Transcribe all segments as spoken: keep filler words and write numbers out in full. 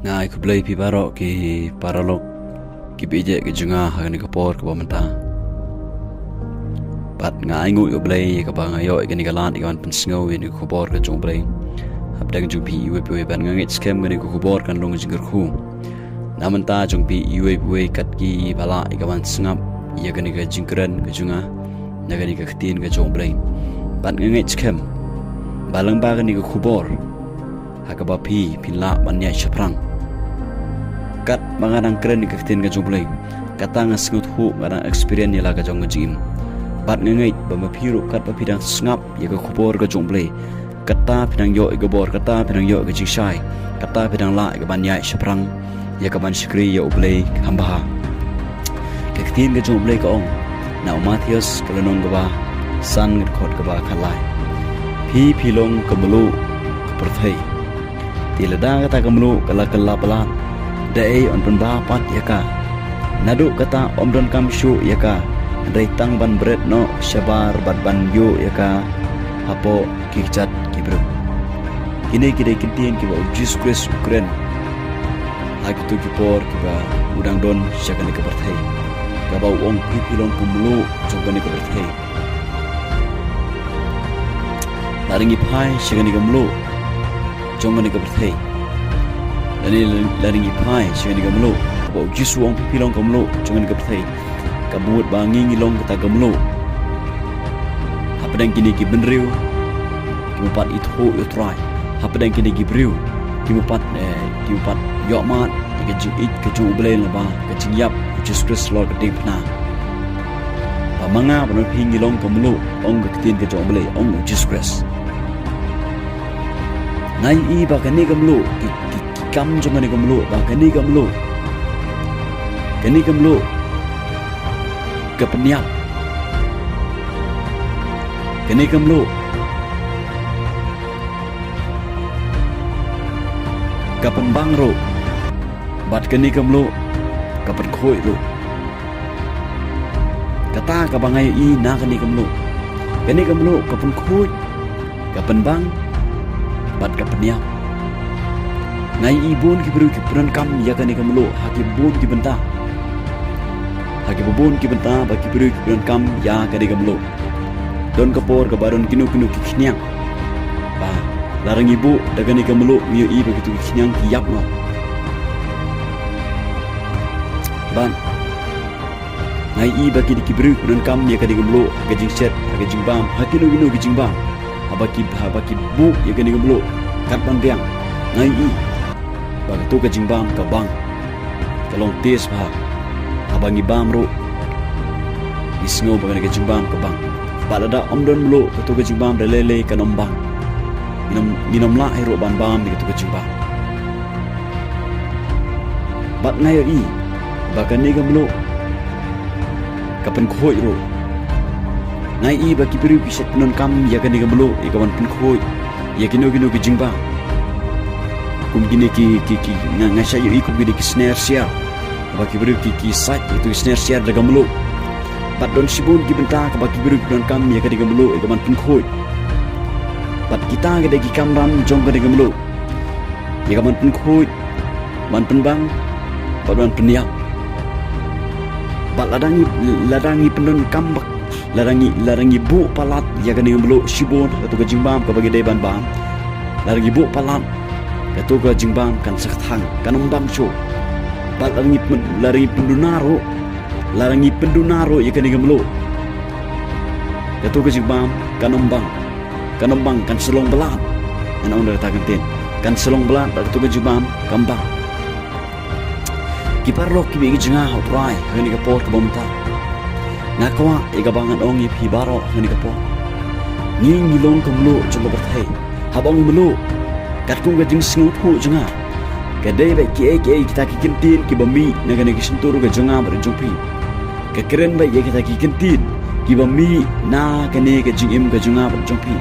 Nga ai khublei phi baroh ki paralok ki baieit ki jong nga ha kane ka por kaba mynta. Bad nga ai nguh ïa U Blei ïa kaba nga ïoh ïa kane ka lad ïa kaban pynsngew ïa kane ka khubor ka jong U Blei hapdeng jong phi iwei pa iwei. Bad nga ngeit skhem kane ka khubor kan long jingkyrkhu na bynta jong phi iwei pa iwei kat kiba lah ïa kaban sngap ïa kane ka jingkren ka jong nga na kane ka ktien ka jong U Blei. Bad nga ngeit skhem ba lyngba kane ka khubor ha kaba phi phin lah ban ïaid shaphrang. Katba nga dang kren ïa ka ktien ka jong U Blei, kata nga sngewthuh, nga dang experience ïa la ka jong ka jingim. Bad nga ngeit ba ma phi ruh katba phi dang sngap ïa ka khubor ka jong U Blei, kata phi dang ïoh ïa ka bor, kata phi dang ïoh ïa ka jingshai, kata phi dang lah ïa kaban ïaid shaphrang ïa kaban shakri ïa U Blei kham bha. Ka ktien ka jong U Blei ka ong na u Mathaios ka lynnong kaba san, ka dkhot kaba khatlai: Phi phi long ka mluh ka pyrthei. Te lada kata ka mluh ka la kylla palat, da ei yn pynbha pat ïa ka? Naduh kata ym donkam shuh ïa ka, hynrei tang ban bret noh shabar bad ban ïuh ïa ka hapoh ki kjat ki briew. Kine ki dei ki ktien kiba U Jisu Khrist u kren ha kito ki por kiba u dang don sha kane ka pyrthei, kaba u ong: Phi phi long ka mluh jong kane ka pyrthei. Lada ngi phai sha kane ka mluh jong kane ka pyrthei, lane lada ngi phai sha kane ka mluh, kaba U Jisu u ong: Phi phi long ka mluh jong kane ka pyrthei, ka mut ba ngi ngi long kata ka mluh hapdeng kine ki bynriew kiba pat ithuh ïa U Trai, hapdeng kine ki briew kiba pat, eh, kiba pat ïohmad ïa ka jingïeit ka jong U Blei lyngba ka jingïap U Jisu Khrist halor ka diengphna. Ba ma nga bad ma phi ngi long ka mluh, ong ka ktien ka jong U Blei, ong U Jisu Khrist. Nga ïohi ba kane ka mluh, ki, ki, ki kam jong kane ka mluh, ba kane ka mluh, kane ka mluh ka pynïap. Kane ka mluh ka pynbang ruh, bad kane ka mluh ka pynkhuid ruh. Kata kaba nga ïohi na kane ka mluh. Kane ka mluh ka pynkhuid, ka pynbang, bad ka pynïap. Nga ïohi bun ki briew ki pyndonkam ïa kane ka mluh ha ki bun ki bynta. Ha ki bun ki bynta ba ki briew ki pyndonkam ïa kane ka mluh. Don ka por kaba don kino kino ki khñiang ba lada ngi buh da kane ka mluh, ngi ïohi ba kito ki khñiang ki ïap noh. Bad nga ïohi ba ki dei ki briew ki pyndonkam ïa kane ka mluh ha ka jingshet, ha ka jingbam, ha kino kino ki jingbam. Haba ki, haba ki buh ïa kane ka mluh kat ban biang, nga ïohi ba kato ka jingbam ka bang, ka long test bha. Haba ngi bam ruh, ngi sngew ba kane ka jingbam ka bang. Bad lada ym don mluh, kato ka jingbam da lei lei kan ym bang. Ngin ym, ngin ym lah hi ruh ban bam ïa kato ka jingbam. Bad nga ïohi ba kane ka mluh ka pynkhuid ruh. Nga ïohi ba ki briew ki shait pyndonkam ïa kane ka mluh ïa kaban pynkhuid ïa kino kino ki jingbam. Kum kine ki, ki, ki, nga, nga shait ïohi kum kine ki sner syiar. Ba ki briew ki, ki sait ïa kito ki sner syiar da ka mluh. Bad don shibun ki bynta kaba ki briew ki pyndonkam ïa kane ka mluh ïa kaban pynkhuid. Bad kita ki dei ki kamram jong kane ka mluh. Ïa kaban pynkhuid, ban pynbang, bad ban pynïap. Bad lada ngi, lada ngi pyndonkam bad, lada ngi, lada ngi buh palat ïa kane ka mluh shibun, kato ka jingbam kaba ngi dei ban bam. Lada ngi buh palat, kato ka jingbam kan sa kthang, kan ym bang shuh. Bad lada ngi pyn-, lada ngi pynduna ruh, lada ngi pynduna ruh ïa kane ka mluh, kato ka jingbam kan ym bang. Kan ym bang, kan sa long ba lad. Ngan ong da kata ka ktien, kan sa long ba lad, bad kato ka jingbam kam bang. Ki paralok kiba ïeit ki jong nga ha U Trai, ha kane ka por kaba mynta, nga kwah ïa kaba ngan ong ïa phi baroh ha kane ka por. Ngi ngi long ka mluh jong ka pyrthei. Haba ong mluh, katkum ka jingsngewthuh jong nga, ka dei ba kiei kiei kita ki kyntien kiba mih na kane ka shyntur ka jong nga bad jong phi. Ka kren beit ïa kita ki kyntien kiba mih na kane ka jingim ka jong nga bad jong phi.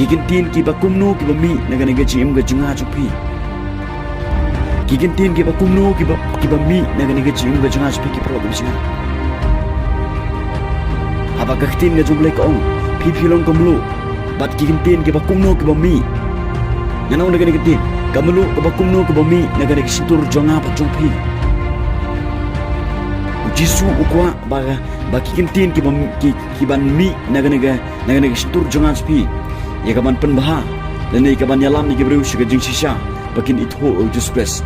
Ki kyntien kiba kumno kiba mih na kane ka jingim ka jong nga jong phi. Ki kyntien kiba kumno kiba, kiba mih na kane ka jingim ka jong nga jong phi, ki paralok kiba jong nga. Haba ka ktien ka jong U Blei ka ong, phi phi long ka mluh. Bad ki kyntien kiba kumno kiba mih. Ngan ong da kane ka ktien, Ka mluh kaba kumno kaba mih na kane ka shyntur jong nga bad jong phi? U Jisu u kwah ba, ba ki kyntien kiba, ki, kiban mih na kane ka, na kane ka shyntur jong nga jong phi, ïa kaban pynbha lane ïa kaban ïalam ïa ki briew sha ka jingshisha ba kin ithuh ïa u Jisu Khrist.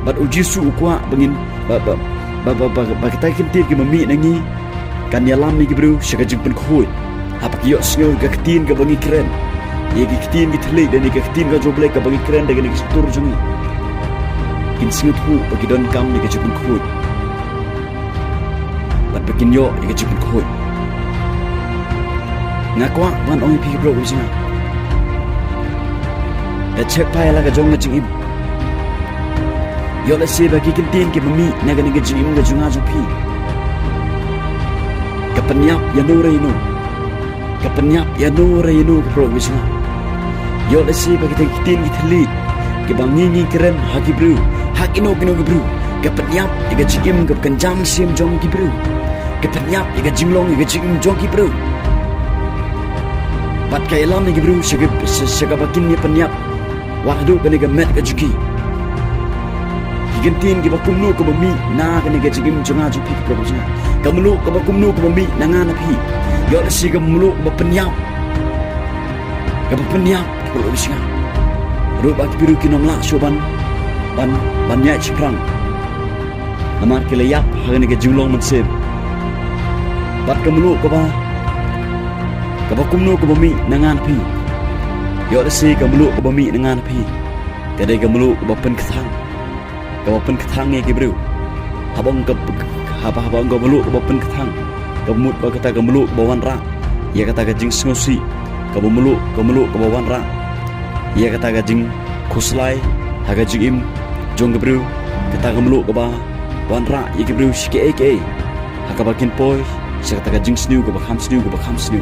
Bad u Jisu u kwah ba ngin, ba, ba, ba, ba, ba, ba kita ki kyntien kiba mih na ngi kan ïalam ïa ki briew sha ka jingpynkhuid. Haba ki ïohsngew ïa ka ktien kaba ngi kren, ïa ki ktien ki thylliej, lane ïa ka ktien ka jong U Blei kaba ngi kren da kane ka shyntur jong ngi, kin sngewthuh ba ki donkam ïa ka jingpynkhuid. Bad ba kin ïoh ïa ka jingpynkhuid. Nga kwah ban ong ïa phi ki briew ki jong nga, da check phai la ka jong ka jingim. Ïoh lehse ba ki kyntien kiba mih na kane ka jingim ka jong nga jong phi ka pynïap ïano re ïano. Ka pynïap ïano re ïano ki briew ki jong nga. Ïoh lehse ba kita ki ktien ki thylliej kiba ngi, ngi kren ha ki briew, ha kino kino ki briew, ka pynïap ïa ka jingim kaba kynja mynsiem jong ki briew. Ka pynïap ïa ka jinglong ïa ka jingim jong ki briew. Bad ka ïalam ïa ki briew sha ka, sha, sha kaba kin ïa pynïap wat haduh kane ka met ka jong ki. Ki kyntien kiba kumno kaba mih na kane ka jingim jong nga jong phi ki briew ki jong nga. Ka mluh kaba kumno kaba mih na nga na phi. Ïoh lehse ka mluh kaba pynïap. Kaba pynïap ki briew ki jong nga. Ruh ba ki briew kin ym lah shuh ban, ban, ban ïaid shaphrang. Namar ki la ïap ha kane ka jinglong mynsiem. Bad ka mluh kaba, kaba kumno kaba mih na nga na phi? Ïoh lehse ka mluh kaba mih na nga na phi ka dei ka mluh kaba pynkthang. Kaba pynkthang ïa ki briew. Haba ong ka, haba, haba ong ka mluh kaba pynkthang, ka mut ba kata ka mluh kaba wanrah ïa kata ka jingsngewsih. Kaba mluh, ka mluh kaba wanrah ïa kata ka jingkhuslai ha ka jingim jong ki briew. Kata ka mluh kaba wanrah ïa ki briew sha kiei kiei, ha kaba kin poi sha kata ka jingsniew kaba kham sniew, kaba kham sniew,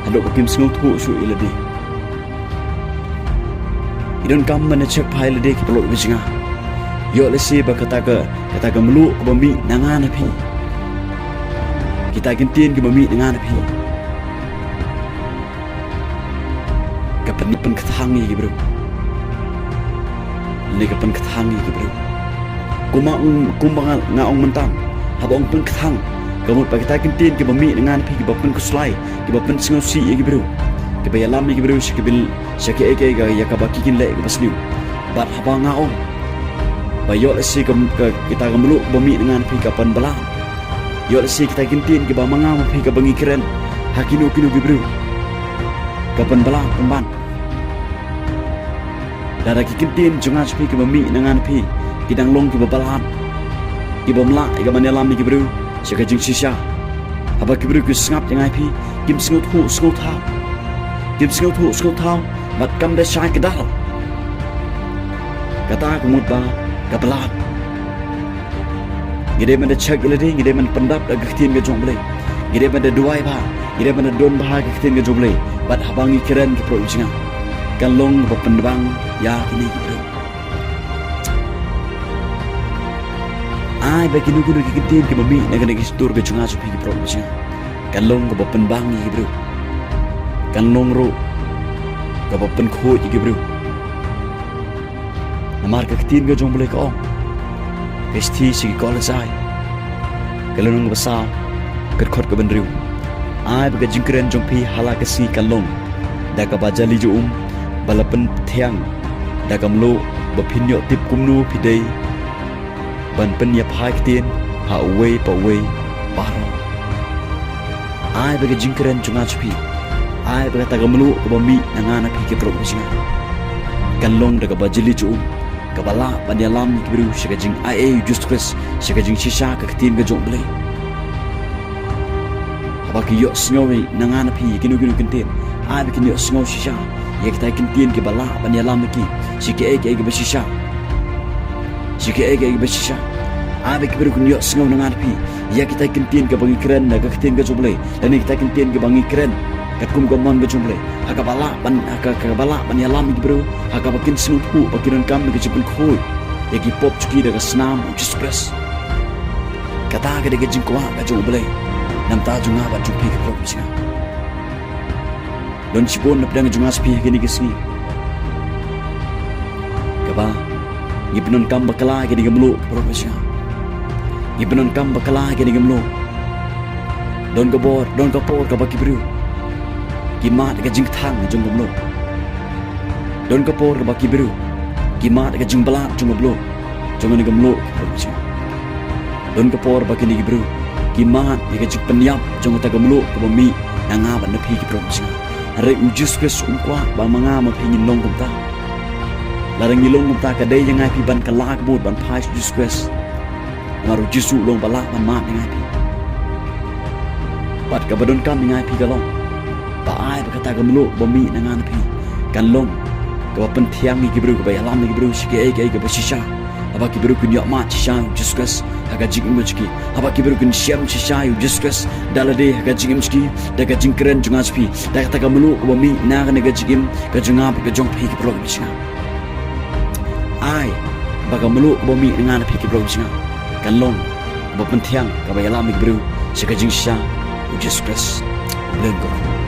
haduh ba kim sngewthuh shuh ïa lade. Ki donkam ban check phai lade ki briew ki jong nga. Ïoh lehse ba kata ka, kata ka mluh kaba mih na nga na phi, kita ki kyntien kiba mih na nga na phi, ka pyn, pynkthang ïa ki briew. Lane ka pynkthang ïa ki briew. Kumba ong, kumba nga, nga ong mynta, haba ong pynkthang, ka mut ba kita ki kyntien kiba mih na nga na phi kiba pynkhuslai, kiba pynsngewsih ïa ki briew, kiba ïalam ïa ki briew sha kiba, sha kiei kiei ïa kaba ki kin leh kaba sniew. Bad haba nga ong ba ïoh lehse ka, ka, kita ka mluh kaba mih na nga na phi ka pynbha. Ïoh lehse kita ki kyntien kiba ma nga ma phi kaba ngi kren ha kino kino ki briew ka pynbha pynban. Lada ki kyntien jong nga jong phi kiba mih na nga na phi ki dang long kiba bha, kibym lah ïa kaban ïalam ïa ki briew sha ka jingshisha, haba ki briew ki sngap ïa nga ïa phi, kim sngewthuh sngewthaw. Kim sngewthuh sngewthaw bad kam da shai kdar. Kata ka mut ba ka bha. Ngi dei ban da check ïa lade, ngi dei ban pyndap da ka ktien ka jong U Blei. Ngi dei ban da duwai bha, ngi dei ban da don bha ka ktien ka jong U Blei. Bad haba ngi kren ki briew ki jong nga, kan long kaba pynbha ïa kine ki briew. Ai ba kino kino ki kyntien kiba mih na kane ka shyntur ka jong nga jong phi ki briew ki jong nga, kan long kaba pynbha ïa ki briew. Kan long ruh kaba pynkhuid ïa ki briew. Namar ka ktien ka jong U Blei ka ong, ka shithi sha ki Kolossai, ka lynnong kaba saw, ka dkhot kaba hynriew: Ai ba ka jingkren jong phi ha la ka sngi kan long da kaba jali ja um, ba la pynthiang da ka mluh, ba phin ïoh tip kumno phi dei ban pynïaphai ktien ha uwei pa uwei baroh. Ai ba ka jingkren jong nga jong phi, ai ba kata ka mluh kaba mih na nga na phi ki briew ki jong nga, kan long da kaba jali ja um, kaba lah ban ïalam ïa ki briew sha ka jingaiei u Jisu Khrist, sha ka jingshisha ka ktien ka jong U Blei. Haba ki ïohsngew na nga na phi ïa kino kino ki kyntien, ai ba kin ïohsngew shisha ïa kita ki kyntien kiba lah ban ïalam ïa ki sha kiei kiei kiba shisha. Sha kiei kiei kiba shisha. Ai ba ki briew kin ïohsngew na nga na phi ïa kita ki kyntien kiba ngi kren na ka ktien ka jong U Blei, lane kita ki kyntien kiba ngi kren katkum ka mon ka jong U Blei, ha kaba lah ban, ha ka, kaba lah ban ïalam ïa ki briew, ha kaba kin sngewthuh ba ki donkam ïa ka jingpynkhuid ïa ki pop jong ki da ka snam u Jisu Khrist. Kata ka dei ka jingkwah ka jong U Blei na ka bynta jong nga bad jong phi ki briew ki jong nga. Don shibun na pdeng jong nga sha phi ha kine ki sngi. Ba ngi pyndonkam bakla ïa kane ka mluh, ki paralok kiba shngaiñ. Ngi pyndonkam bakla ïa kane ka mluh. Don ka por, don ka por kaba ki briew ki mad ïa ka jingkthang jong ka mluh. Don ka por kaba ki briew ki mad ïa ka jingbalat jong ka mluh, jong kane ka mluh, ki paralok kiba shngaiñ. Don ka por ba kine ki briew ki mad ïa ka jingpynïap jong kata ka mluh kaba mih na nga bad na phi, ki paralok kiba shngaiñ. Hynrei u Jisu Khrist um kwah ba ma nga ma phi ngin long kumta. Lada ngi long kumta, ka dei ïa nga ïa phi ban kylla ka mut ban phai sha u Jisu Khrist. Namar u Jisu u long uba lah ban mad ïa nga ïa phi. Bad kaba donkam ïa nga ïa phi ka long ba ai ba kata ka mluh ba mih na nga na phi kan long kaba pynthiang ïa ki briew, kaba ïalam ïa ki briew sha kaei kaei kaba shisha. Haba ki briew kin ïoh mad shisha ïa u Jisu Khrist ha ka jingim jong ki. Haba ki briew kin shem shisha ïa u Jisu Khrist da lade ha ka jingim jong ki, da ka jingkren jong nga sha phi, da kata ka mluh kaba mih na kane ka jingim ka jong nga bad ka jong phi, ki paralok kiba shngaiñ. Ai ba ka mluh kaba mih na nga na phi, ki paralok kiba shngaiñ, kan long kaba pynthiang, kaba ïalam ïa ki briew sha ka jingshisha u Jisu Khrist. Khublei ko.